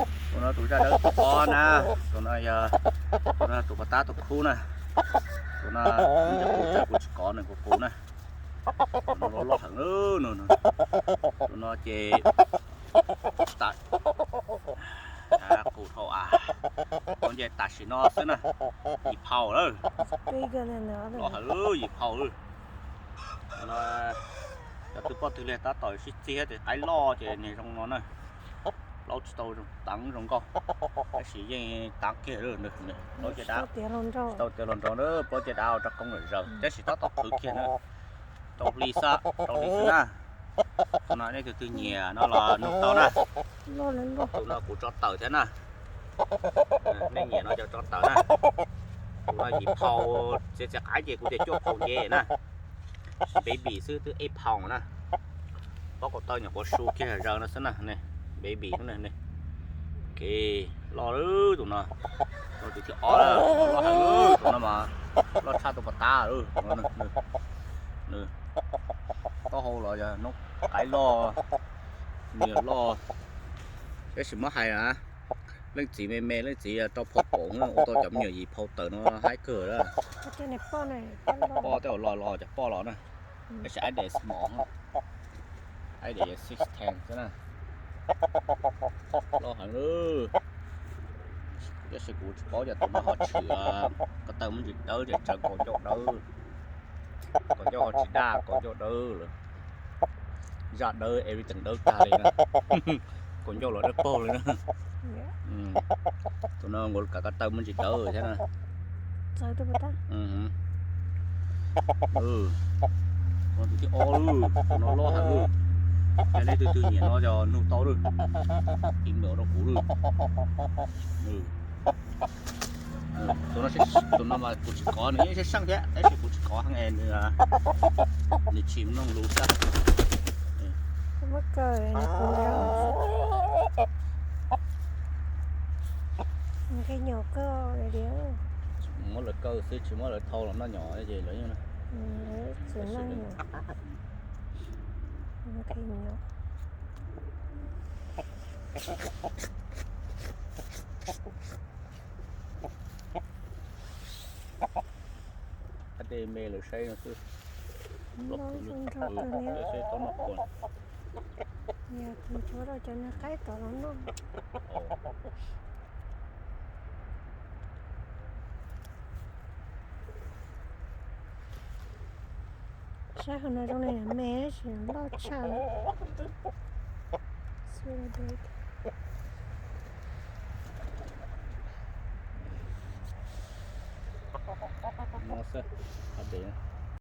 Tus no tus zaj dawb tus ob na, tus no yog, tus no tus pas tab tus khub na, tus no kuv tsis kov nws kuv qus na, tus no loj loj heev, tus no ces tas, qus dhau av, ua nce tam sim no xwb na, yim phaus lawm, loj heev, yim phaus lawm. Cov twg poj twg li tab tom sib txig tias qaib loj ces niag zoo no na. Plaub tsis tau zoo teev zoo nkauj, tab sis yeej teev kiag, plaub caj dab, tsis tau tiav hluas nraug na, plaub caj dab rau koob lawm zaws tab sis tab tom qhwv kiag na. Rau hli xwb, rau hli xwb na. Tus no nej tus twg nyiam no los nug tau na. Tus no kuv tso tawm thiab na. Nej nyiam no ces tso tawm na. Tus no yim phaus, txiav txiav qaib ces kuv tias cuaj phaus nce na. Baby xwb twb ib phaus na. Pob kau taw nyuam qhuav su kiag zaws no xwb na, baby xwb na. Kev loj lawm tus no. Tus thib ob loj heev, tus no mas loj tshaj tus pas tab. Taub hau los yog noob qaib loj, me nyuam loj. Tab sis muab hais na, leej txiv me me, leej txiv rau phau kaum ua tau cov me nyuam yim phaus tawm no haib kawg lawm. Poj tej zaum los los cov poj los na. Tab sis ib daim small, ib daim six ten xwb na. Loj heev lawm. Tab sis kuv tsis paub cas tus no ho tshwm ko taw muaj ntsis dawb ces tsawv kaus ncauj dawb. Kaus ncauj ho tsis daj, kaus ncauj dawb lawm. Zaj dawb, everything dawb tag li na. Kaus ncauj los dawb paug li na. Tus no nkaus kav ko taw muaj ntsis dawb thiab na. Tus thib ob lawm, tus no loj heev lawm. Yog nej tus twg nyiam no yog nug tau lawm, email rau kuv lawm. Tus no, tus no mas kuv tsis kov, nws yeej seej seej thiab tab sis kuv tsis kov heev es nws, nws chim mloog lus xwb. Muab kaw, nqhis nyuam kaw. Muab lawv kaw xwb tsis muab lawv thau los noj nyom ces lawv yeej txawm noj nyom. Qab dej me lawv saib no xwb. Loj kawg li, saib tau noj puas. Yog tus ntsuav rau cov niag qaib tom los noj. Saib qhov no zoo li me tab sis loj tshaj. No xwb, qab dej.